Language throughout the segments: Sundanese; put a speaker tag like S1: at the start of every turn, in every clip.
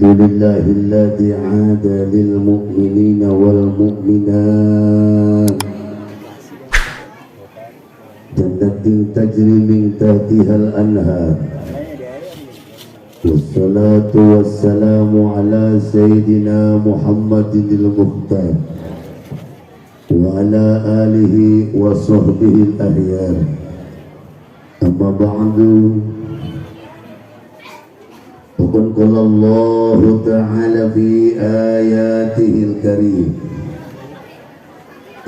S1: الحمد لله الذي عاد للمؤمنين والمؤمنات جنات تجري من تحتها الأنهار، والصلاة والسلام على سيدنا محمد المختار وعلى آله وصحبه الأخيار. أما بعد، فقد قال الله تعالى في آياته الكريم: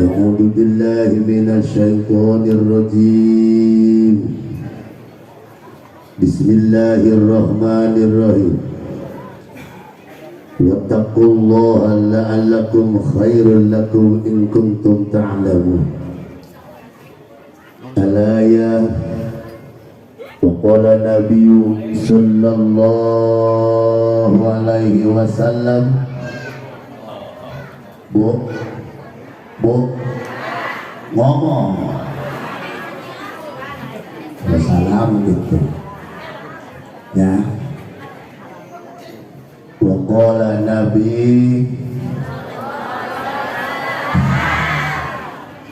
S1: أعوذ بالله من الشيطان الرجيم، بسم الله الرحمن الرحيم، واتقوا الله لعلكم خير لكم إن كنتم تعلمون. الآية. وقال النبي صلى الله عليه وسلم. Bu, Bu, ngomong. Wassalam gitu ya. وقال Nabi,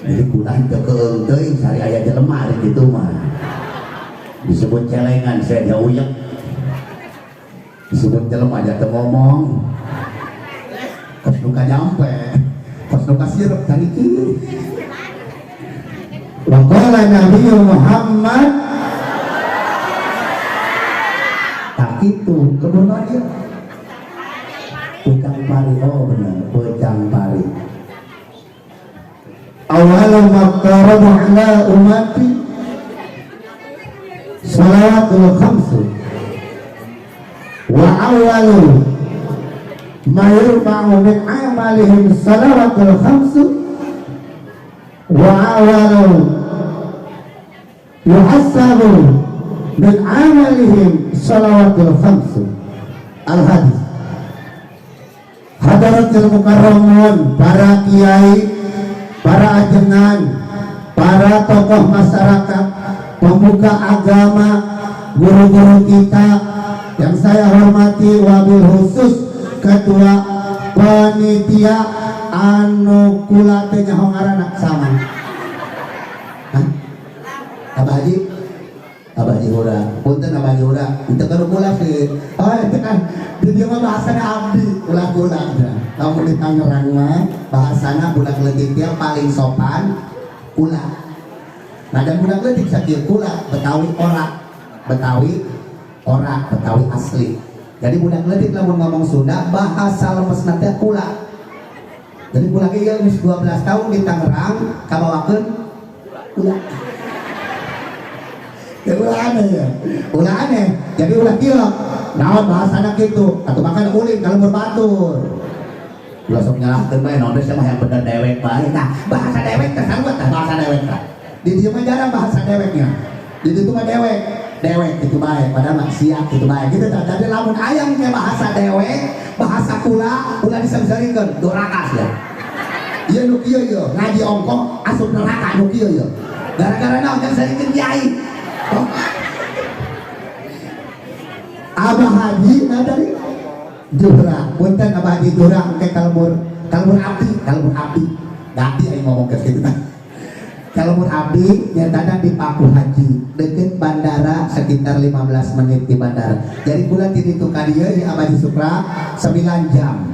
S1: jadi kurang teu keung teuing sari aya jelema ari kitu mah. Disebut celengan saya dia uyek, disebut jelema aja teu ngomong, kos nu nyampe, kos nu kasirep tadi kieu. وقال Nabi Muhammad tak itu kebun dia Pucang pari. Oh benar, pucang pari. أول ما افترض على أمتي الصلوات الخمس وأول ما يرفع من أعمالهم الصلوات الخمس وأول يحسب من عملهم الصلوات الخمس. الحديث. حضرات المكرمون, para kiai, para ajengan, para tokoh masyarakat, pemuka agama, guru-guru kita yang saya hormati, wabil khusus ketua panitia anu kula teu nyaho ngaranna sama. Hah? Abah Haji, Abah Haji Hura, punten Abah Haji Hura, itu kan kula sih. Oh itu kan, di dia mah bahasanya abdi, kula-kula. Lamun di Tangerang mah bahasana budak leutik dia paling sopan kula. Nah, dan budak leutik sakieu kula, Betawi ora, Betawi ora, Betawi asli. Jadi budak leutik lamun ngomong Sunda bahasa lemesna teh kula. Jadi kula ge ieu geus 12 tahun di Tangerang kabawakeun kula. Ya ulah aneh ya. Ulah aneh. Jadi ulah kieu. Naon bahasana kitu? Atau makan ulin kalau berbatur. Ulah sok nyalahkeun bae, naon teh mah yang bener dewek bae. Nah, bahasa dewek teh sarua tah bahasa dewek tah. Di dieu mah jarang bahasa deweknya. Di ditu mah dewek. Dewek gitu bae, padahal mah siap gitu bae. Gitu tah. Jadi lamun ayam ke bahasa dewek, bahasa kula, ulah disangsaringkeun, doraka sia. Ieu nu kieu ieu, ngaji ongkoh asup neraka nu kieu ieu. Gara-gara naon yang saringkeun kiai. Oh. Abah Haji nah dari Juhra, punten Abah Haji Juhra engke kalebur kalebur abdi, kalebur abdi. Da abdi aing ngomong ke kitu tah. Kalebur abdi nyatana di Paku Haji, deket bandara sekitar 15 menit di bandara. Jadi kula ti ditu ka dieu ya Abah Haji Supra 9 jam.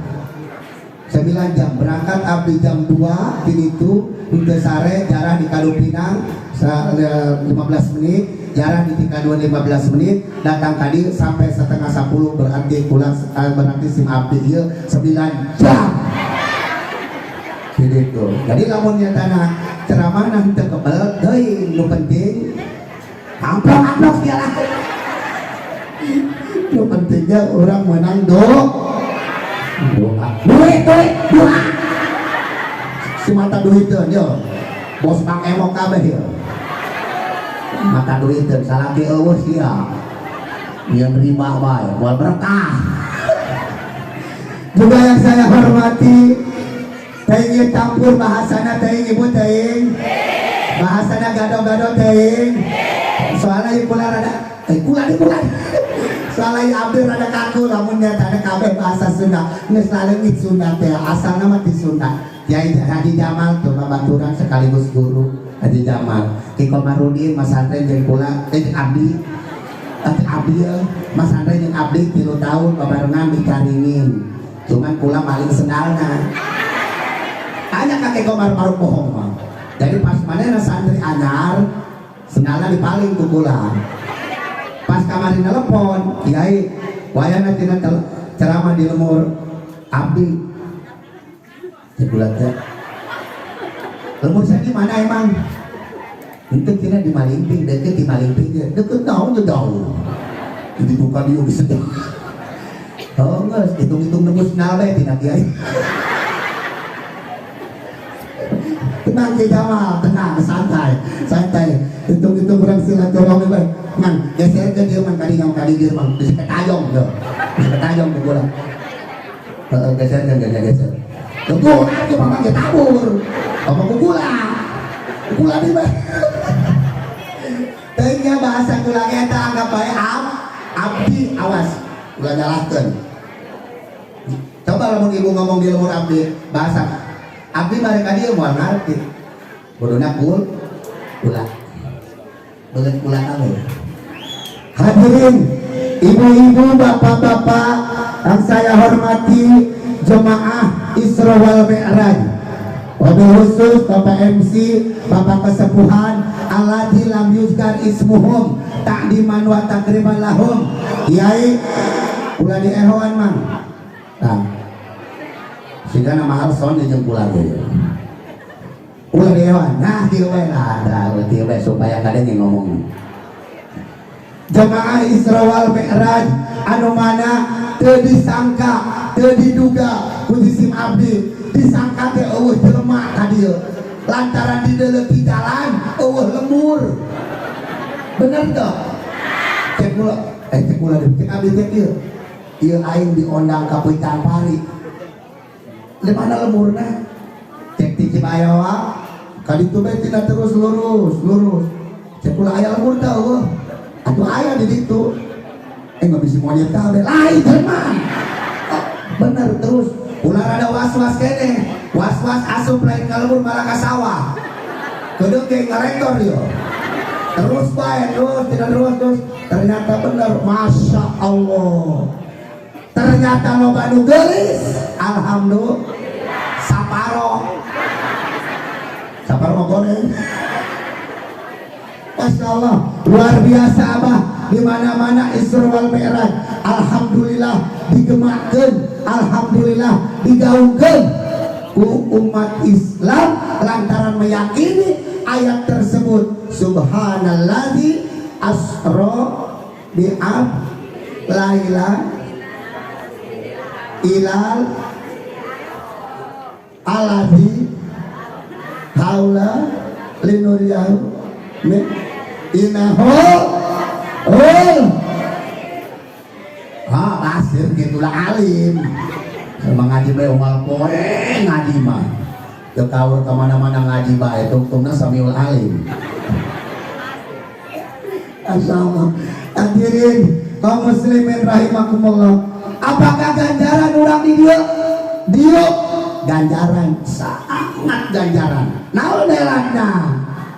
S1: 9 jam berangkat abdi jam 2 ti ditu hingga sare jarah di Kadu Pinang 15 menit, jarah di Tika 2 15 menit, datang tadi sampai setengah 10, berarti pulang berarti sim abdi ieu 9 jam gitu. Jadi lamun nyatana ceramah nanti kebel deui, nu penting amplop amplop segala, nu pentingnya orang menang do doa, duit duit doa, si mata duit tuh yo bos Mang Emok kabeh yo mata duit tuh salaki eueuh sia yang nerima bae moal berkah. Juga yang saya hormati, teuing campur bahasana, teuing ibu, teuing bahasana gado-gado, teuing soalnya ieu kula rada kula di kula. Soalnya abdi rada kaku lamun nyatana kabeh bahasa Sunda. Geus laleungit Sunda teh asalna mah ti Sunda. Kiai Haji Jamal tuh babaturan sekaligus guru Haji Jamal. Ki Komarudin masantren jeung kula abdi. Abdi Mas Andre jeung abdi 3 tahun babarengan dicaringin. Cuman kula maling sendalna. Tanya kakek Komar maruk bohong mah. Jadi pas manehna santri anyar sendalna dipaling ku kula. Pas kamari telepon, kiai wayana tina ceramah di lemur abdi. Cek kula teh. Lemur saya di mana emang? Itu kira di Malimping, deket di Malimping dia. Deket naon jauh. Jadi bukan dia bisa jauh. Oh enggak, hitung-hitung nembus nalbe tina kiai. Tenang Ki Jamal, tenang, santai, santai. Hitung-hitung kurang silaturahmi bae. Mang, geser ke dia mang kali yang kali dia mang, bisa ketayong tuh. Bisa ketayong tuh bola. Heeh, geser kan geser geser. Tunggu, aku mama ge tabur. Apa kula? Kula di bae. Teuing bahasa kula eta anggap bae abdi awas kula nyalahkeun. Coba lamun ibu ngomong di lemur abdi bahasa abdi mereka dia moal ngarti. Bodona kul kula. Beungeut kula kabeh. Hadirin, ibu-ibu, bapak-bapak yang saya hormati, jemaah Isra wal Mi'raj. Wabil khusus Bapak MC, Bapak Kesepuhan, alladzi lam yuzkar ismuhum ta'diman wa takriman lahum. Kiai ulah diehoan mang. Nah, sehingga nama Alson jeung kula ge. Ulah diehoan. Nah, kieu we lah, tah kieu we supaya kadenge ngomong. Jemaah Isra wal Mi'raj anu mana teu disangka, teu diduga ku jisim abdi, disangka teh eueuh jelema ka dieu. Lantaran dideuleuki jalan eueuh lemur. Bener teu? Cek kula, cek kula deui, cek abdi teh kieu. Ieu aing diondang ka Puncak Pari. Di mana lemurna? Cek ti Cibayoa ka ditu bae tina terus lurus, lurus. Cek kula aya lemur teh eueuh. Atuh aya di ditu. Nggak bisa monyet kabeh. Lain jelema. Oh, bener terus. Ulah rada was-was kene. Was-was asup lain ka lembur malah ka sawah. Kedeung ge ngarektor ieu. Terus bae terus tidak terus terus. Ternyata bener, Masya Allah. Ternyata loba nu geulis. Alhamdulillah. Saparo. Saparo mah goreng. Masya Allah, luar biasa abah. Di mana-mana Isra wal Mi'raj, alhamdulillah digemakeun, alhamdulillah digaungkeun ku umat Islam lantaran meyakini ayat tersebut. Subhanalladzi asra bi'ab laila ilal alladzi haula linuriyahu min inahu oh ah pasir gitulah alim sama ngaji bae unggal poe ngaji mah teu kaur ka mana-mana ngaji bae tungtungna samiul alim. Asyaallah. Hadirin kaum muslimin rahimakumullah, apakah ganjaran urang di dieu? Dieu ganjaran sangat ganjaran. Naon delakna?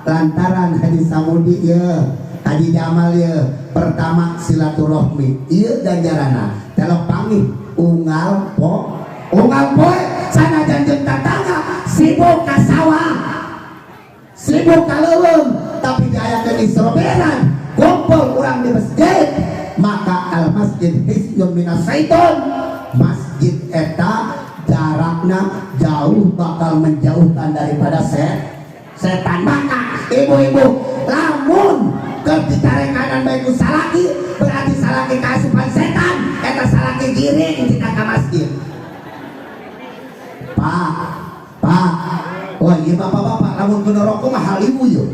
S1: Lantaran Haji Samudi ieu, Haji Jamal ieu, pertama silaturahmi ieu ganjaranna. Telok panggih unggal po, unggal poe sanajan jeung tatangga sibuk ka sawah, sibuk ka leuweung, tapi diayakeun Isra Mi'raj, kumpul urang di masjid, maka al masjid hisnun minas syaiton. Masjid eta jarakna jauh bakal menjauhkan daripada setan. Maka ibu-ibu lamun keur dicarekanan bae ku salaki, berarti salaki kaasupan setan, eta salaki giring tina ka masjid. Pak, pak, wah iya bapak-bapak lamun kena rokok mah halimu yeuh.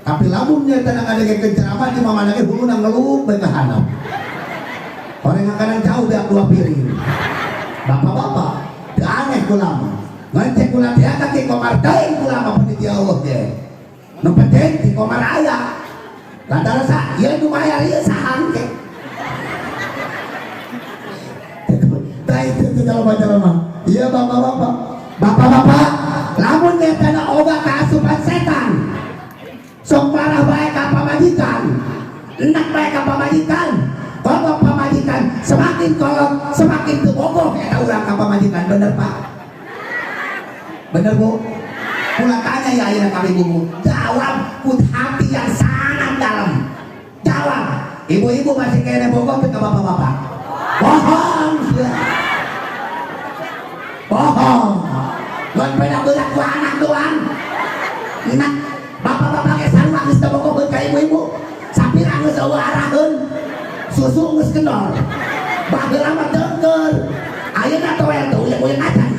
S1: Tapi lamun nya teh ngadengekeun ceramah di mamana ge huluna ngelup bae ka handap. Orang makanan jauh beak 2 piring. Bapak-bapak, teu aneh kula mah. Ngan cek kula teh ka Ki Komar teuing kula mah panitia Allah ge. Nu penting Ki Komar aya. Lantaran sa ieu nu mayar ieu saha engke. Jelema-jelema. Iya, bapak-bapak. Bapak-bapak, lamun nyatana oga kaasupan setan. Sok marah bae ka pamajikan. Enak bae ka pamajikan. Kalau pamajikan semakin kolot, semakin teu bogoh eta urang ka pamajikan. Bener, Pak? Bener, Bu? Kula tanya ya ayeuna ka ibu. Jawab ku hati yang sangat dalam. Jawab. Ibu-ibu masih kene bogoh teu ka bapak-bapak? Bohong sia. Bohong. Mun beda berat ku anak doang. Nah, bapak-bapak ge sarua geus teu bogoh ka ibu-ibu. Sapira geus eueuh araheun. Susu geus kendor. Baheula mah deungkeun. Ayeuna toel teu uyeng-uyeng acan.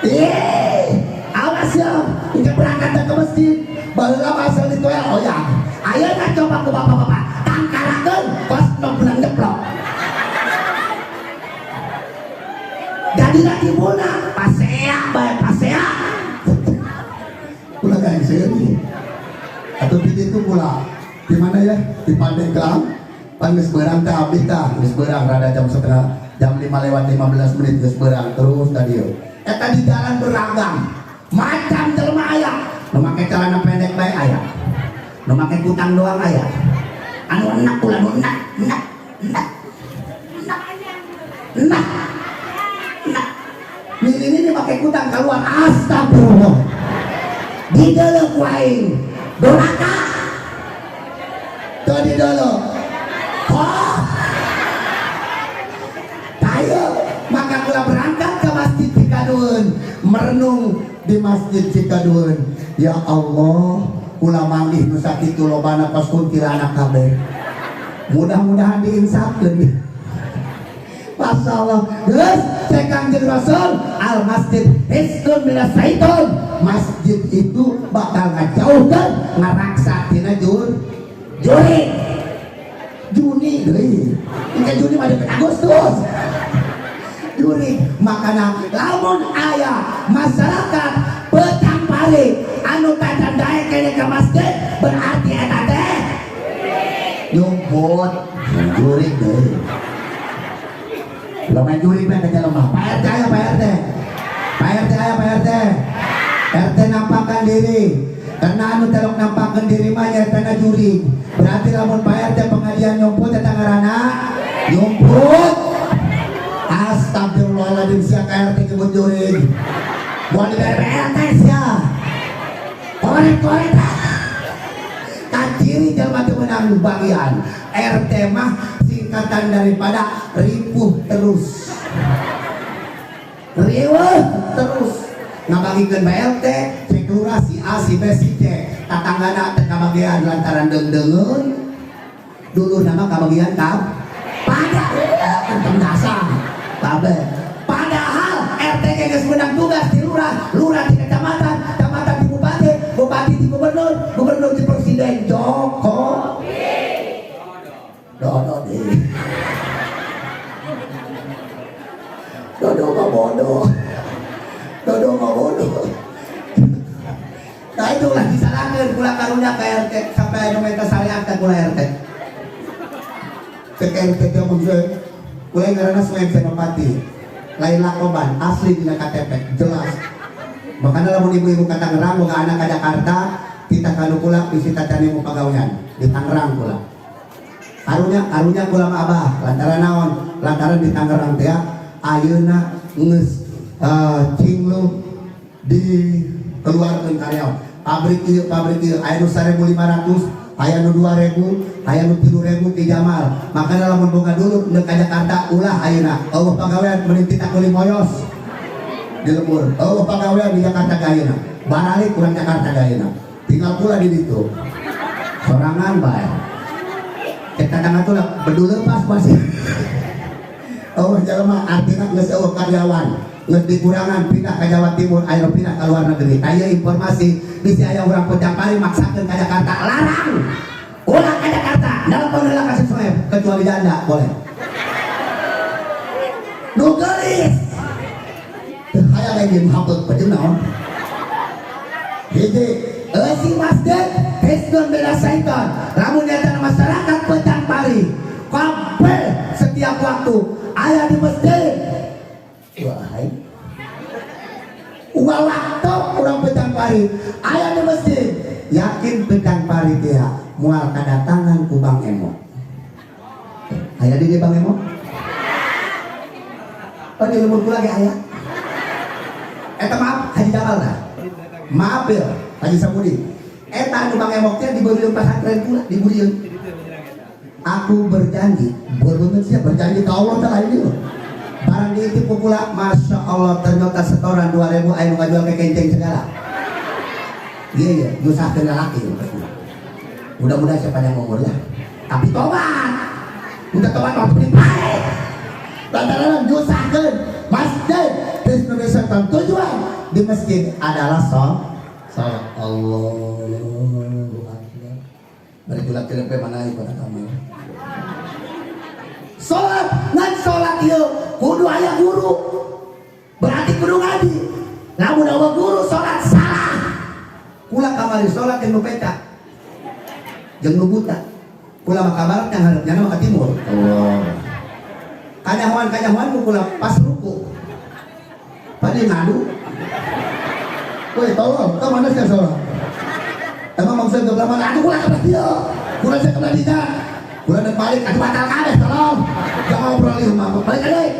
S1: Ih, awas ya, ini berangkat ke masjid. Baheula mah asal ditoel oyang. Ayeuna coba ku bapak-bapak, tangkarakeun kos nu beunang nyeplok. Jadi timbulna pasea bae pasea.
S2: Kula kayak seuri. Atau di itu pula. Di mana ya? Di Pandeglang. Pan geus beurang teh abdi tah, geus beurang rada jam setengah jam 5 lewat 15 menit geus beurang terus tadi yo.
S1: Eta di jalan beragam. Macam jelema aya. Nu make celana pendek bae aya. Nu make kutang doang aya. Anu enak pula nu enak, enak, enak. Enak. Enak. Enak. Ini ini make kutang keluar astagfirullah. Didelek ku aing. Doraka. Teu didelek. Oh. Tayo, maka kula berangkat ke Masjid Cikaduen, merenung
S2: di Masjid Cikaduen. Ya Allah, kula manggih nu sakitu lobana kos kuntilanak kabeh. Mudah-mudahan diinsafkeun.
S1: Masya Allah. Geus cek Kangjeng Rasul, al masjid hisnun minas syaiton. Masjid itu bakal ngajauhkeun ngaraksa tina jur juri. Juni deui. Engke Juni mah deket Agustus. Juri makana lamun aya masyarakat petang pari anu tacan daek kene ka masjid berarti eta teh nyumput juri deui. Lo main juri mah ka jelema. Pak RT aya Pak RT. Pak RT aya Pak RT. RT nampakkan diri. Karena anu telok nampakkan diri mah nyaetana juri. Berarti lamun Pak RT pengajian nyumput eta ngaranna nyumput. Astagfirullahaladzim sia ka RT nyebut juri. Moal dibere RT sia. Korek-korek. Kaciri jelema teu meunang bagian. RT mah singkatan daripada ripuh terus. Riweuh terus. Ngabagikeun BLT, cek lurah si A, si B, si C. Tatanggana teu kabagian lantaran deung-deungeun. Dulu nama kabagian kab. Pada entong dasar. Kabeh. Padahal RT ge geus menang tugas di lurah, lurah di kecamatan, kecamatan di bupati, bupati di gubernur, gubernur di presiden Joko. Dodo deh. Dodo mah bodoh. Dodo mah bodoh. Nah itulah disalahkan kula karunya ke RT sampai anu minta syariat ka kula RT.
S2: Cek RT teh mun kula ngaranna Suem Senopati. Lain lakoban, asli dina KTP, jelas. Makanya lamun ibu-ibu ka Tangerang boga anak ka Jakarta, kita kanu kula bisi tacane mu pagawean di Tangerang kula. Karunya karunya kula mah abah, lantaran naon? Lantaran di Tangerang teh ayeuna geus cinglu dikeluarkeun karyawan. Pabrik ieu aya nu 1500, aya nu 2000, aya nu 3000 di Jamal. Makanya lamun boga dulu deuk ka Jakarta ulah ayeuna. Eueuh pagawean mending kita kuli moyos di lembur. Eueuh pagawean di Jakarta ge ayeuna. Baralik urang Jakarta ge ayeuna. Tinggal pula di ditu. Sorangan bae. Cek tatangga tuh lah bedul lepas masih. Oh jelema artinya geus eueuh karyawan. Geus dikurangan pindah ke Jawa Timur, aya pindah ke luar negeri. Aya informasi bisi aya urang Poncangpari maksakeun ka Jakarta, larang. Ulah ka Jakarta, nelpon heula ka Soeb, kecuali janda boleh. Nu geulis. Teu hayang lagi nu hapeuk baju naon. Hiji,
S1: eusi masjid hisnun bela syaitan. Lamun nyata masyarakat Poncangpari kabeh setiap waktu
S2: Aya di masjid. Wah, unggal waktu urang petang pari aya di masjid. Yakin petang pari teh moal kadatangan ku Bang Emo. Aya di Bang Emo? Oh di lembur kula ge aya. Eta maaf Haji Jamal dah. Maaf ya Haji Samudi. Eta anu Bang Emo teh dibeureun pasantren kula dibeureun. Aku berjanji, berbanget sih berjanji ke Allah teh lain ieu. Barang diintip ku kula, Masya Allah ternyata setoran 2000 aya nu ngajual ke kenceng segala. Iya iya, nyusahkeun lalaki. Mudah-mudahan siapa yang umur lah. Tapi tobat. Udah tobat waktu dipae. Lantaran nyusahkeun masjid terus nuliskan tujuan di masjid adalah sholat. Allahu Akbar. Bari julak cilempe mana ieu kota kamar. Sholat, ngan sholat ieu kudu aya guru. Berarti kudu ngaji. Lamun eueuh guru sholat salah. Kula kamari sholat jeung nu peta. Jeung nu buta. Kula mah ka barat yang hareup mah ka timur. Allah. Kanyahoan-kanyahoan ku kula pas ruku. Padi ngadu. Woi, tolong, ka mana sia sholat? Emang maksudnya ke mana? Aduh, kula ka dieu. Kula sia ka dinya. Kula dek balik, aduh batal kabeh tolong. Jangan ngobrol ieu mah. Balik deui.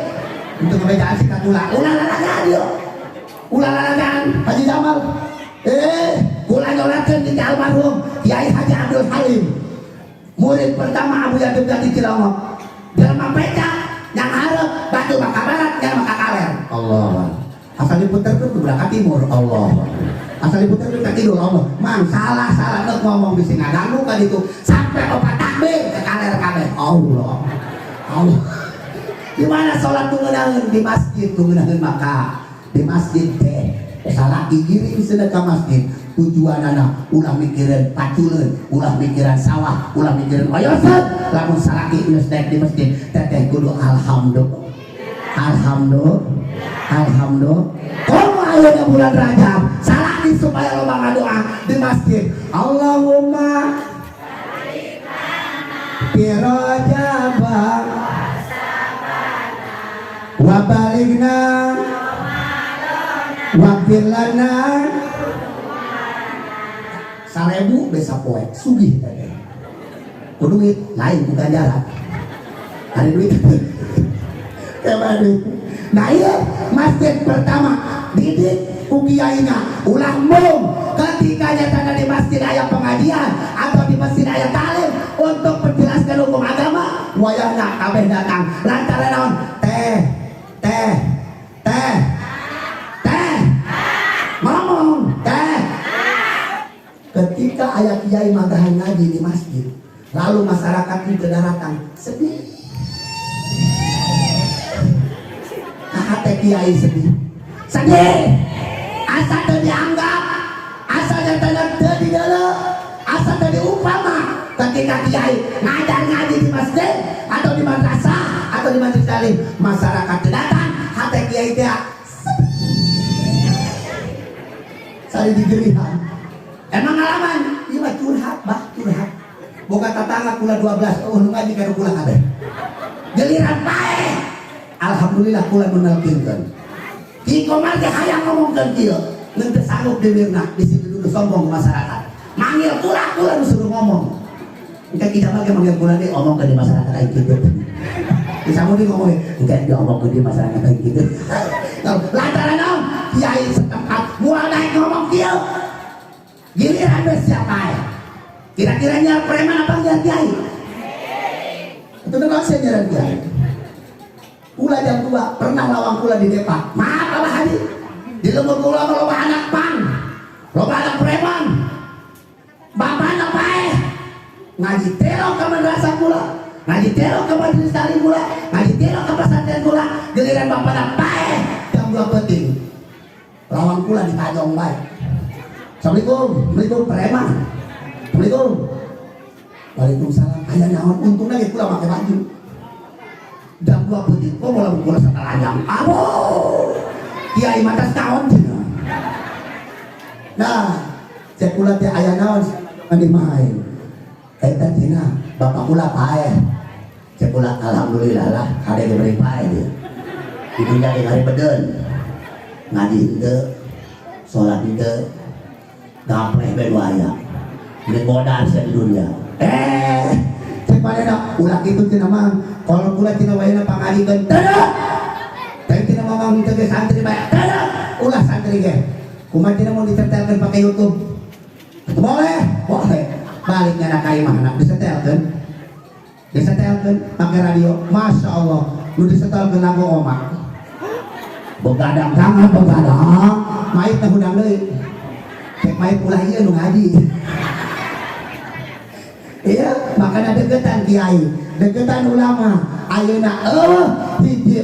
S2: Untuk kebejaan si kula. Ulah lalagan ieu. Ulah lalagan Haji Jamal. Kula nyolatkeun di almarhum Kiai Haji Abdul Halim. Murid pertama Abu Yaqub Jati Cilongok. Jelema pecak yang hareup batu maka barat yang maka kaler. Allah. Asal diputerkeun ke belah timur Allah. Asal diputerkeun ka kidul Allah. Mang salah salah deuk ngomong bisi ngaganggu ka ditu sampai opat takbir ke kaler kabeh. Allah. Allah. Di mana salat nu ngeunaheun di masjid nu ngeunaheun maka di masjid teh salah digiring cenah ka masjid tujuanana ulah mikirin paculeun, ulah mikiran sawah, ulah mikirin oyoseun. Lamun salaki geus naik di masjid teteh kudu alhamdulillah. Alhamdulillah. Alhamdulillah. Komo ayeuna bulan Rajab salaki supaya loba ngadoa di masjid. Allahumma fi Rajab wa balighna waghfir lana. 1000 besa poe sugih teh. Ku duit lain ku ganjaran. Ada duit. Kayak duit. Nah iya masjid pertama didik ku kiainya ulah mung ketika nyatana di masjid aya pengajian atau di masjid aya taklim untuk menjelaskan hukum agama wayahna kabeh datang lantaran naon teh teh teh teh ngomong teh ketika aya kiai magahan ngaji di masjid lalu masyarakat di kedaratan sedih hati kiai sedih sedih asa teu dianggap asa nyatana teu dideuleu asa teu diupama ketika kiai ngajar ngaji di masjid atau di madrasah atau di majelis taklim masyarakat teu datang hati kiai teh sedih sari digerihan emang ngalaman ieu mah curhat bah curhat boga tatangga kula 12 eueuh nu ngaji ka kula kabeh giliran paeh alhamdulillah kula menelkinkeun Ki Komar teh hayang ngomongkeun kieu ngan teu sanggup di mirna di situ dulu sombong masyarakat manggil kula kula nu suruh ngomong engke Ki Jamal ge manggil kula deui omongkeun di masyarakat aing kitu Ki Samudi ngomong engke dia omongkeun di masyarakat aing kitu lantaran naon kiai setempat moal naik ngomong kieu giliran we siapa ya kira-kira nyiar preman apa nyiar kiai itu tuh saya nyiar kiai kula jam 2 pernah lawang kula di Depak maaf Abah Haji di lembur kula mah loba anak pang loba anak preman bapakna paeh ngaji terok ke madrasah kula ngaji terok ke majelis taklim kula ngaji terok ke pesantren kula giliran bapakna paeh jam 2 penting lawang kula ditajong bae. Assalamualaikum, Assalamualaikum preman. Assalamualaikum. Waalaikumsalam. Aya naon untungna ge kula make baju. Jam 2 peuting kok moal kula satalanjang. Abo. Kiai mata naon cenah. Nah, cek kula teh aya naon mandi main. Eta cenah bapak kula paeh. Cek kula alhamdulillah lah kade ge beri pae dia. Di dunia ge ngaribedeun. Ngaji henteu, salat henteu, gapleh bae nu aya. Geus modal sia di dunia. Cek manehna ulah kitu cenah mah. Kalau kula cenah wayahna pangajikeun teu. Teh cenah mamang teu ge santri bae. Teu. Ulah santri ge. Kumaha cenah mun disetelkeun pake YouTube? Boleh, boleh. Balik ngana ka imahna disetelkeun. Disetelkeun pake radio. Masya Allah, nu disetelkeun lagu Oma. Begadang jangan begadang. Mait teh hudang deui. Cek mait ulah ieu nu ngaji. Iya, makanya deketan kiai, deketan ulama. Ayeuna hiji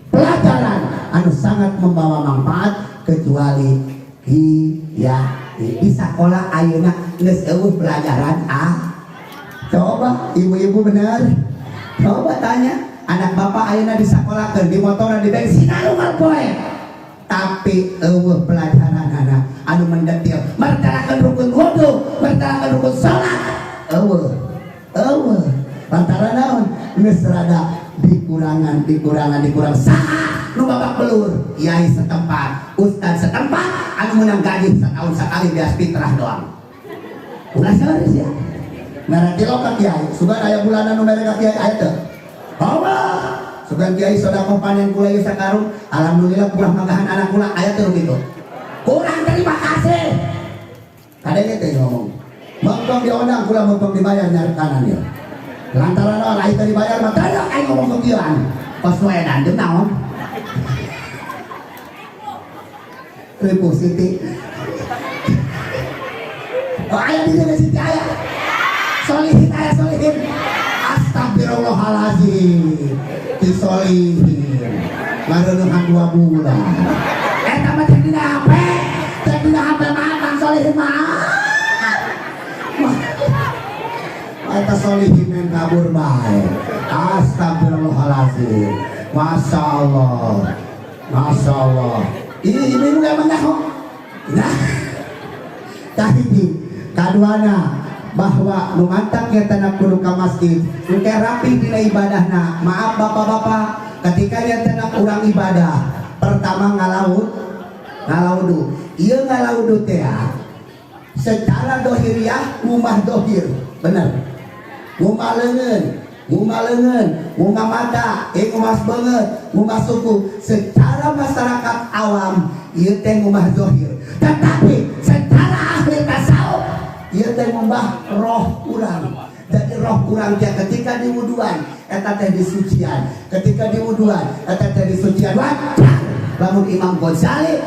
S2: pelajaran anu sangat membawa manfaat kecuali kiai. Di sekolah ayeuna geus eueuh pelajaran ah. Coba ibu-ibu bener. Coba tanya anak bapak ayeuna di sekolahkeun, di motoran, di bensin anu poe. Tapi eueuh pelajaran anak anu mendetil, mertelakeun rukun wudu, mertelakeun rukun salat. Eueuh. Eueuh. Lantaran naon? Geus rada dikurangan, dikurangan, dikurang. Saha nu babak belur? Kiai setempat, ustad setempat anu menang gaji setahun sekali beas fitrah doang. Ulah serius ya. Mere kilo ka kiai, sugan aya bulanan nu mere ka kiai aya teu? Allah. Sugan kiai sedekah panen kula ieu sakarung, alhamdulillah kurang manggahan anak kula aya teu kitu. Kurang terima kasih. Kadenge teh ngomong. Mengkong diondang kula mengkong dibayar nyari kanan ya. Lantaran naon aing teu dibayar mah teu aing ngomong kieuan. Pas nu edan jeung naon? Ribu Siti. Oh aya di dieu Siti aya. Solihin aya solihin. Astagfirullahalazim. Ti solihin. Ngareuneuhan 2 bulan. Eta mah cek dina HP. Cek dina HP mah Kang Solihin mah. Eta solihin yang kabur bae. Astagfirullahalazim. Masya Allah. Masya Allah. Ini ibu-ibu gak menyaho. Nah, kahiji kaduana bahwa nu mantak ya tanah kudu ka masjid, nu teh rapi dina ibadahna. Maaf bapak-bapak, ketika ya tanah urang ibadah, pertama ngalaudu. Ieu ngalaudu teh secara dohiriah ngumah dohir, bener. Ngumah leungeun, ngumah leungeun, ngumah mata, ngumah beungeut, ngumah suku. Secara masyarakat awam ieu teh ngumah dohir. Tetapi secara ahli tasawuf ieu teh ngumah roh urang. Jadi roh urang teh ketika diwuduan eta teh disucian, ketika diwuduan eta teh disucian. Wajar lamun Imam Ghazali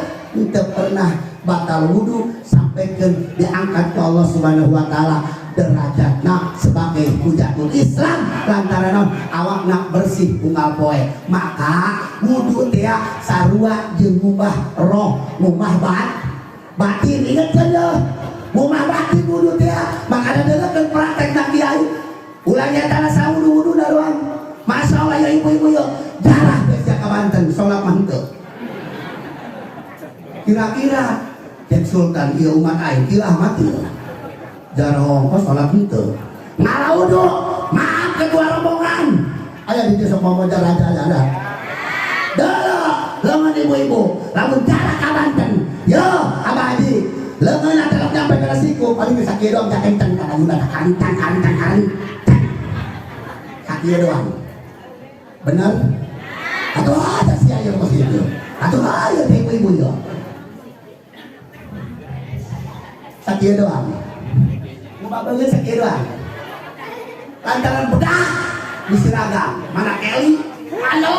S2: teu pernah batal wudu sampai ke diangkat ke Allah Subhanahu wa taala derajatna sebagai hujatul Islam lantaran naon awakna bersih unggal poe. Maka wudu teh sarua jeung ngubah roh, ngubah batin. Ingat cenah ngubah batin wudu teh. Makana deuleukeun praktekna kiai ulah nyata sawudu-wudu doang. Masya Allah ya ibu-ibu yo jarah geus ka Banten salat mah henteu. Kira-kira cek Sultan ieu umat aing ieu Ahmad ieu. Jarah ongkos salat henteu. Ngalaudu, maaf ketua rombongan. Aya di desa mau jarah ada. Dah, lengan ibu-ibu, lamun jarah ka Banten. Yo, Abah Haji, leungeun atelok nyampe ka siku paling geus sakieu doang jakenteng kana guna kantang kantang kantang. Sakieu doang. Benar? Atau ada si ayo kos itu. Atau ayo ibu-ibu yo. Sakieu doang. Ngubah beungeut sakieu doang. Lantaran bedah di seragam, mana Kelly? Halo.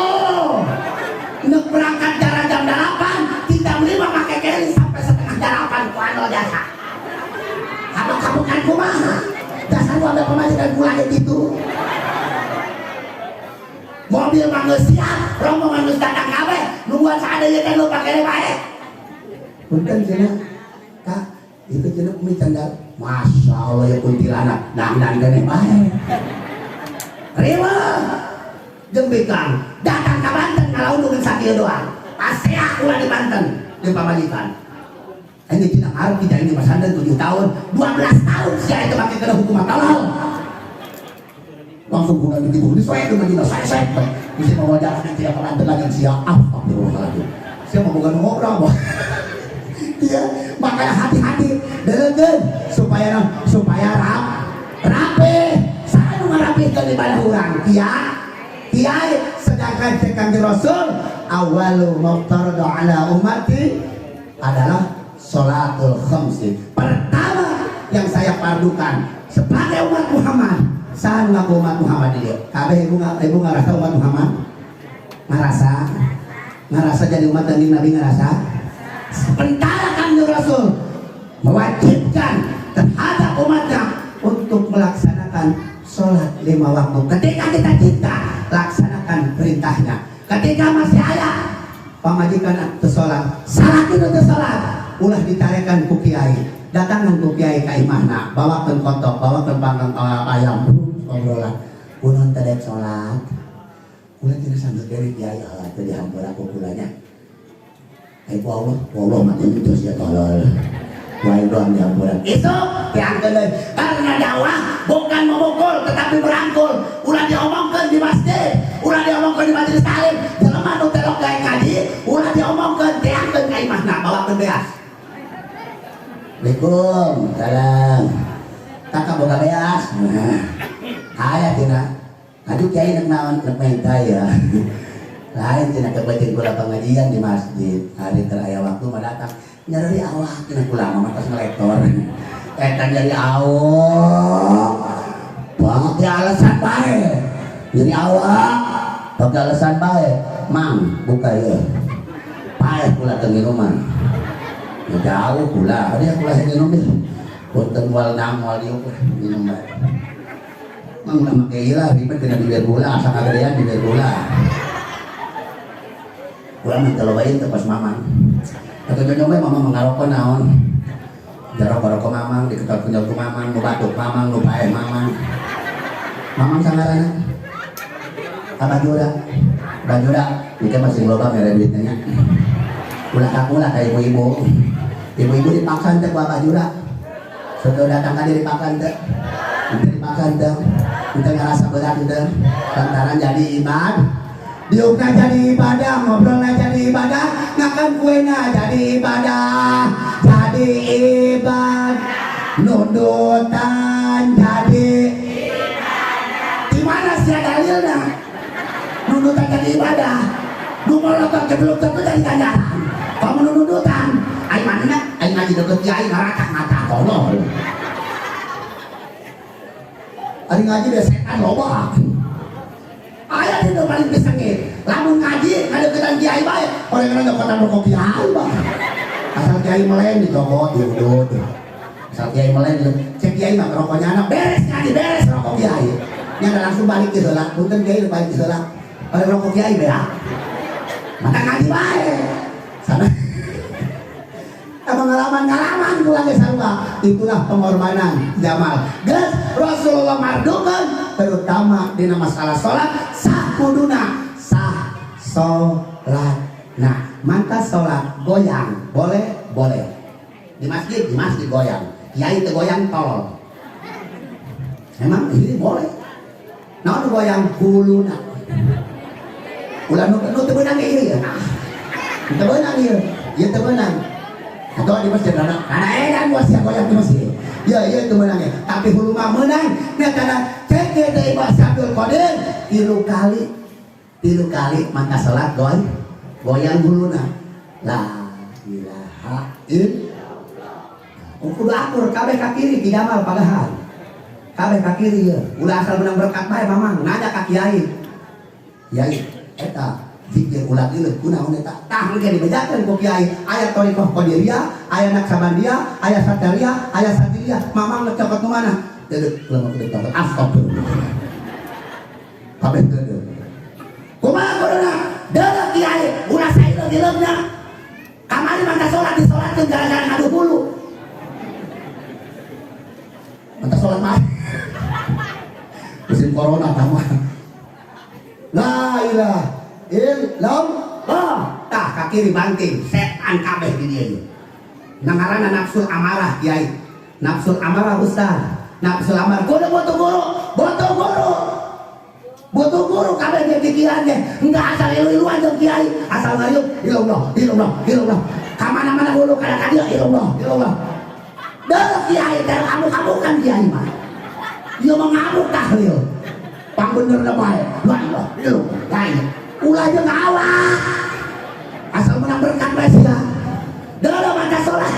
S2: Nek berangkat jarak jam 8, tidak lima pakai Kelly sampai setengah 8 ku anu jasa. Habuk-habukan kumaha? Jasa nu ambil pemajikan kula gitu. Mobil mah geus siap, rombongan geus datang kabeh, nungguan saade ieu teh nu pake bae. Punten cenah. Kak, itu cenah umi candal. Masya Allah ya kuntilanak, dandan keneh bae. Riweuh. Jeung bikang datang ka Banten ngalaundungan sakieu doang. Pasea ulah di Banten di pamajikan. Ini tidak ngarep tidak ini Mas Handan 7 tahun, 12 tahun sia itu pakai kena hukuman tolol. Langsung guna gitu, disoek dengan dina saya bisa mau jalan nanti akan ada lagi sia. Astagfirullahaladzim. Sia mau bukan ngobrol. Iya, makanya hati-hati dengerin supaya supaya rapi. Saya nu ngarapihkeun ibadah urang kiai, sedangkan cek Kanjeng Rasul awalu maftarada ala ummati adalah sholatul khamsi. Pertama yang saya fardukan sebagai umat Muhammad. Saya ngaku umat Muhammad ini. Kabeh ibu ibu ngerasa umat Muhammad? Ngerasa? Ngerasa jadi umat dan Nabi ngerasa? Sementara Kanjeng Rasul mewajibkan terhadap umatnya untuk melaksanakan sholat lima waktu. Ketika kita cinta, laksanakan perintahnya. Ketika masih ada pamajikan atau sholat, salah itu sholat, ulah ditarekan ku kiai. Datangan ku kiai ka imahna, bawakeun kotok, bawakeun panggang ayam, obrolan. Kunaon teu daek sholat? Kula tina sanggeuk deui kiai, ah teu dihampura ku kulanya. Ai ku Allah, ku Allah mah teu sia tolol. Wae doang dihampura. Itu diangkeun deui. Karena dakwah bukan memukul tetapi merangkul. Ulah diomongkeun di masjid, ulah diomongkeun di majelis taklim. Jelema nu telok gawe ngaji, ulah diomongkeun, diangkeun ka imahna, bawakeun beas. Assalamualaikum, salam. Kakak boga beas. Nah, aya tina. Aduh kiai nek naon nek menta ya. Lain tina kepenting kula pengajian di masjid. Hari teu aya waktu mah datang. Nyeri awak tina kula mah tos ngelektor. Eta nyeri awak. Pakai alasan bae. Nyeri awak. Pakai alasan bae. Mang, buka ya. Paeh kula teu nginuman. Ya jauh kula, ada kula yang minum deh. Punten moal nang moal diuk lah minum bae. Mang ulah make ieu lah ribet kena bibir gula, asa kagedean bibir gula. Kula mah teu lobain teu pas mamang. Atau nyonyong bae mamang ngarokok naon. Jarok rokok mamang, diketot-kenyot ku mamang, nu batuk mamang, nu paeh mamang. Mamang sangarana. Abah Jura. Abah Jura, ieu masih loba mere duitnya nya. Ulah ka ulah ka ibu-ibu. Ibu-ibu dipaksa teh ku Abah Jura. Sudah datang ka dipaksa teh. Henteu dipaksa teh. Henteu ngerasa berat teh. Lantaran jadi ibadah. Diukna jadi ibadah, ngobrolna jadi ibadah, ngakan kuena jadi ibadah, jadi ibadah, nundutan jadi di mana sih dalilnya? Nundutan jadi ibadah. Nu molotot ke belum tentu jadi ganjaran. Kamu nundutan, aing mana? Aing ngaji deket kiai ngaratak mata tolol. Ari ngaji deh setan loba. Aya di nu paling disengit. Lamun ngaji ngadeukeutan kiai bae, oleh karena nyokotan rokok kiai bae. Asal kiai meleng dicokot diudut. Asal kiai meleng cek kiai mah rokoknya anak beres ngaji beres rokok kiai. Nya langsung balik ke heula, punten kiai balik ke heula. Oleh rokok kiai beak. Mata ngaji bae. Sana pengalaman-pengalaman kula ge sarua. Itulah pengorbanan Jamal. Geus Rasulullah mardukeun terutama dina masalah salat sah kuduna sah salat. Nah, maka salat goyang boleh boleh. Di masjid goyang. Kiai teu goyang tolol. Emang ini boleh. Naon goyang huluna. Ulah nu nu teu beunang ieu ya. Teu beunang ieu. Ieu teu beunang. Atau di masjid ada ada edan gua siap goyang di masjid. Ya iya itu menangnya. Tapi hulu mah menang. Nah karena cek teh Ibah Abdul Qadir tilu kali maka salat goy goyang huluna. La ilaha illallah. Kudu akur kabeh ka kiri ki Jamal padahal. Kabeh ka kiri ya. Ulah asal menang berkat bae mamang nanya ka kiai. Kiai eta zikir ulah ieu kunaon eta? Tah ge dibejakeun ku kiai. Aya thariqah Qadiriyah, aya Naqsyabandiyah, aya Satariyah, aya Sadiriyah. Mamang rek cokot nu mana? Deudeuh lemah kudu cokot. Astagfirullah. Kabeh deudeuh. Kumaha kuduna? Deudeuh kiai, ulah saeureun dileumna. Kamari mah salat disolatkeun gara-gara ngadu bulu. Mantap sholat mah. Musim corona kamu. La ilaha illallah. Tah ka kiri banting, setan kabeh di dieu ieu. Ngaranna nafsul amarah kiai. Nafsul amarah ustaz. Nafsul amarah kudu butuh guru, butuh guru. Butuh guru kabeh ge pikiran ge. Enggak asal ilu-iluan jeung kiai, asal ngayuk ilallah, ilallah, ilallah. Ka mana-mana hulu kada ka dieu ilallah, ilallah. Deuh kiai teh ngamuk-ngamukan kiai mah. Ieu mah ngamuk tahlil. Pang benerna bae. La ilaha illallah. La ilaha. Ulah jeung awak. Asal menang berkat bae sia. Deuh maca salat.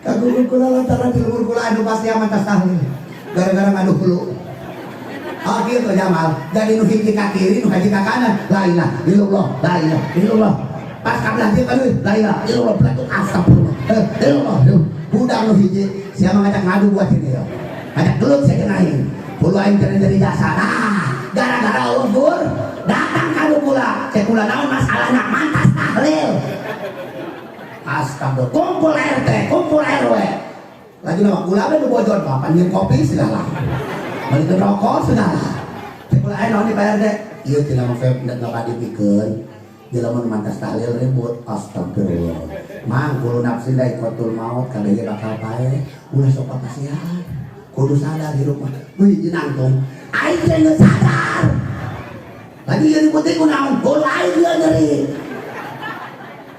S1: Kaguru kula lantaran di lembur kula anu pasti aman tas tahlil. Gara-gara ngadu hulu. Oh gitu Jamal. Jadi nu hiji ka kiri, nu hiji ka kanan. La ilaha illallah, la ilaha illallah. Pas ka belah dieu kan la ilaha illallah, belatuk astagfirullah. Eh, illallah. Budak nu hiji sia mah ngajak ngadu buat ini ya. Ngajak gelut sia jeung aing. Hulu aing teh jadi jasa. Nah, gara-gara Allah datang ka kula. Cek kula naon masalahna mantas tahlil. Astagfirullah. Kumpul RT, kumpul RW. Lagi nama kula we nu bojon mah panggil kopi segala. Balikin rokok segala. Cek kula naon di Pak RT? Ieu cenah mah vape nggak dipikeun. Dia lamun mantas tahlil ribut. Astagfirullah. Mang kullu nafsin dzaiqatul maut kabeh bakal paeh. Ulah sok kasihan. Kudu sadar hirup mah. Wih nangtung.
S2: Aing teh geus sadar. Lagi ieu ribut teh kunaon? Hulu aing ieu nyeri.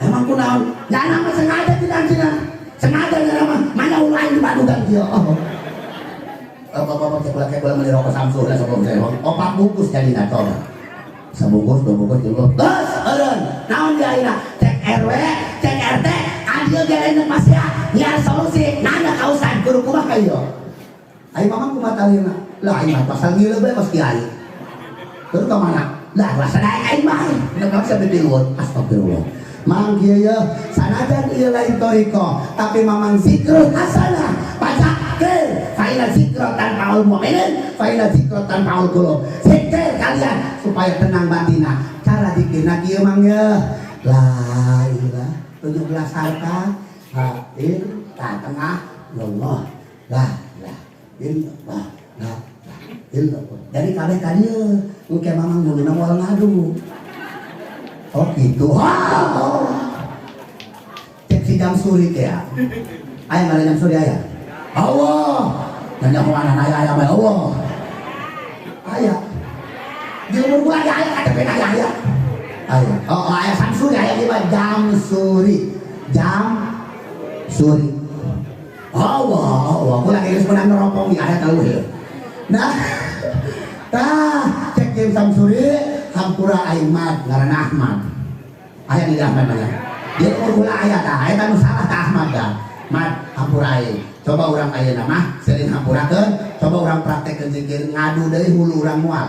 S2: Emang kunaon? Nyana mah sengaja tidak cenah. Sengaja nyana mah mana hulu aing dibadugan kieu. Oh.
S1: Bapak-bapak cek kula kula meuli rokok Samsu lah sebelum saya. Opat bungkus jadi coba. Sebungkus, dua bungkus, tiga bungkus.
S2: Geus, eureun. Naon dia ayeuna? Cek RW, cek RT, ka dieu ge lain pasea nyiar solusi. Nanya ka ustad kudu kumaha ieu?
S1: Aing mamang kumaha talina? Lah aing mah pasal ngileub bae kos kiai. Terus ka mana?
S2: Lah rasa daek aing mah.
S1: Nek bisa ditiluan. Astagfirullah. Mang kieu ye, sanajan ieu lain thoriqoh, tapi mamang zikrul
S2: hasanah. Fadzakir fa inna dzikra tanfa'ul mu'minin, fa inna dzikra tanfa'ul qulub. Zikir kalian
S1: supaya tenang batina. Cara zikirna kieu mang ye. La ilaha 17 harta, ha il ta tengah Allah. La la illallah la la illallah. Jadi kabeh ka dieu engke mamang muluna moal ngadu. Oh gitu. Oh. Cek si jam suri teh ya. Aya mana jam suri aya? Allah. Nanya kemana aya aya bae Allah. Aya.
S2: Di umur gua aya aya KTP aya aya.
S1: Aya. Oh, oh aya Samsuri aya di mah jam suri. Jam suri. Allah, Allah. Kula geus menang neropong aya tahu ya. Nah, tah cek jam Samsuri hampura aing mad ngaranna Ahmad. Aya di Ahmad mah. Dia umur kula aya tah, eta nu salah tah Ahmad dah. Mad hampura aing. Coba urang ayeuna mah sering hampurakeun, coba urang praktekkeun zikir ngadu deui hulu urang moal.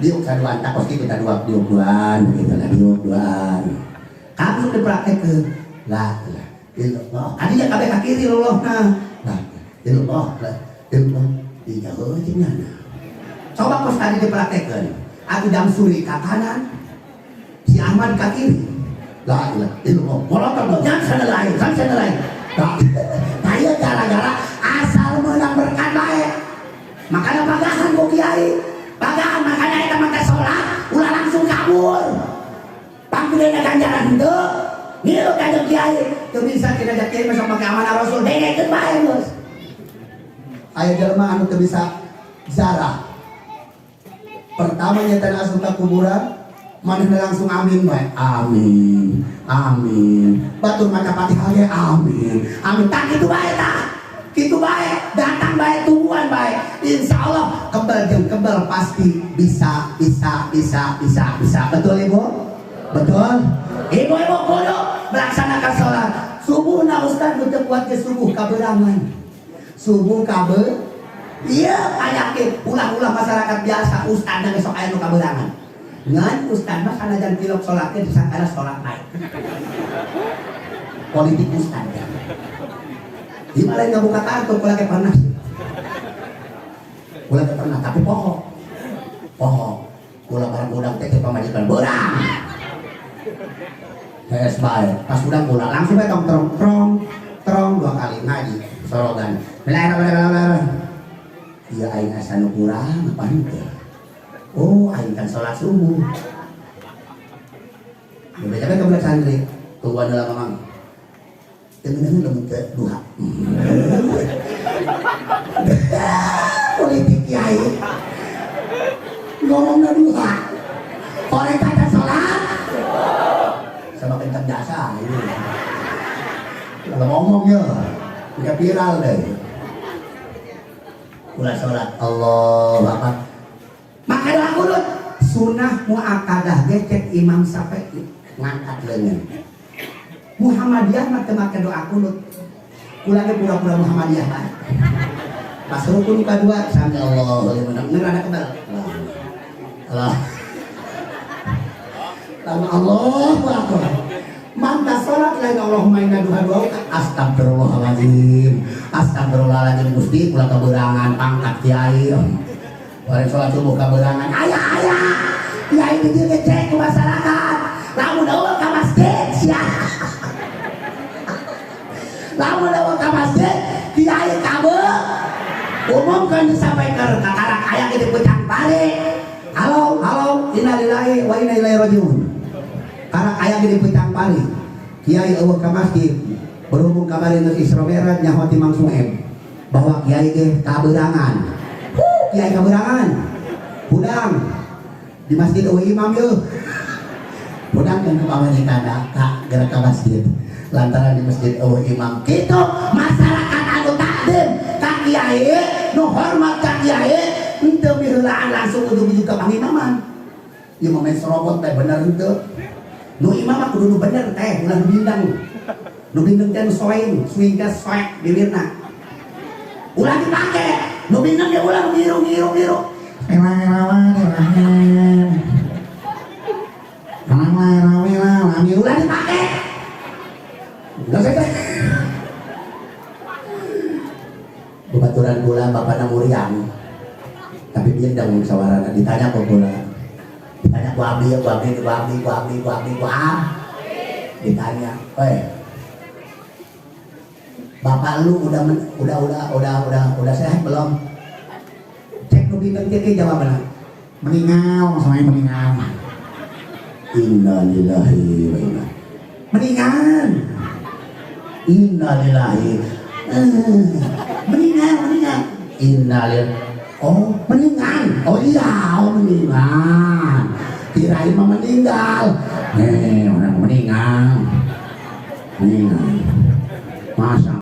S1: Diuk saduan tak kos kitu dua diuk duaan begitu lah diuk duaan. Langsung dipraktekkeun. La ilaha illallah.
S2: Adinya kabeh ka kiri loloh-na.
S1: La illallah la illallah. Dijauh jeung nyana.
S2: Coba kos tadi dipraktekkeun. Aku jam suri ka kanan, si Ahmad ka kiri.
S1: La ilaha illallah.
S2: Molotot dong, jam sana lain, jam sana lain. Nah, ieu gara-gara asal menang berkat bae. Makanya pagahan ku kiai. Pagahan makanya eta mah teh salat ulah langsung kabur. Panggilna ganjaran henteu. Ngilu ka jeung kiai, teu bisa kita jeung kiai masuk make amanah Rasul, dengekeun bae geus.
S1: Aya jelema anu teu bisa zarah. Pertama nyata asup ka kuburan, manehna langsung amin bae. Amin. Amin. Batur maca Fatihah ge amin.
S2: Amin tak kitu bae tah. Kitu bae, datang bae tungguan bae. Insya Allah
S1: kebal jeung kebal pasti bisa bisa bisa bisa bisa. Betul Ibu? Betul?
S2: Ibu-ibu kudu melaksanakan sholat.
S1: Subuh na Ustaz teu kuat ke subuh kaberangan. Subuh kabe.
S2: Iya penyakit ulah-ulah masyarakat biasa ustaz dan besok aya nu kaberangan. Ngan ustaz mah sanajan tilok sholatnya disangkana sholat naik.
S1: Politik ustaz ya. Di mana nggak buka kartu, kula ke pernah sih. Kula ke pernah, tapi poho. Poho. Kula barang udang teh pamajikan berang. Hes bae. Pas udang kula langsung bae tong trong trong trong dua kali ngaji sorogan. Bismillahirrahmanirrahim. Iya aing asa nu kurang apa henteu? Oh, aing kan sholat subuh. Beda kan ke santri. Tungguan heula mamang. Teu lamun teu duha. Politik Kiai ngomongna dua orang kata sholat sama kencang jasa ini kalau ngomong ya udah viral deh. Ulah sholat Allah Akbar maka doa kunut sunnah muakadah ge cek Imam Syafi'i ngangkat leungeun. Muhammadiyah mah teu make doa kunut. Kula ge pura-pura Muhammadiyah bae. Pas rukun kadua sami Allahu liman hamidah rada kebal. Allah. Lama Allahu Akbar. Mantap salat lain Allahumma inna duha dua astagfirullahaladzim. Astagfirullahaladzim Gusti kula kabeurangan pangkat kiai. Bareng salat subuh kabeurangan aya aya. Kiai di dieu ngecek ke masyarakat. Lamun euweuh ka masjid sia. Lamun euweuh ka masjid kiai kabeh umumkan disampaikan kakarak aya di pucang pare. Halo, halo, innalillahi wa inna ilaihi rajiun. Karak aya di pucang pari. Kiai euweuh ka masjid. Berhubung kamari geus Isra Mi'raj nyaho ti Mang Sueb bahwa kiai ge kabeurangan. Huh, kiai kabeurangan. Hudang di masjid euweuh imam yeuh. Hudang kan ke pamajikan ka gerak ka masjid. Lantaran di masjid euweuh imam. Kitu masyarakat anu takdim ka kiai, nu hormat ka kiai, henteu miheulaan langsung ujug-ujug ka pangimaman. Ieu mah main serobot teh bener henteu. Nu imam mah kudu nu bener teh, ulah nu bindang. Nu bindeng teh nu soeng, suing teh soek bibirna. Ulah dipake, nu bindeng ge ulah ngiru ngiru ngiru. Bismillahirrahmanirrahim. Bismillahirrahmanirrahim. Ulah dipake. Enggak saya. Bebaturan kula bapakna muriang. Tapi bindeng sawarana ditanya ku kula. Ditanya ku abdi, ku abdi, ku abdi, ku abdi, ku abdi, ku abdi. Ditanya, "Oi, bapak lu udah udah sehat belum?" Cek nu bindeng cek jawabanna.
S3: Meninggal, semuanya meninggal.
S1: Innalillahi wa inna. Meninggal. Innalillahi. Meninggal, meninggal. Innalillahi. Oh, meninggal. Oh iya, oh meninggal. Kirain mah meninggal. Orang meninggal. Meninggal. Masa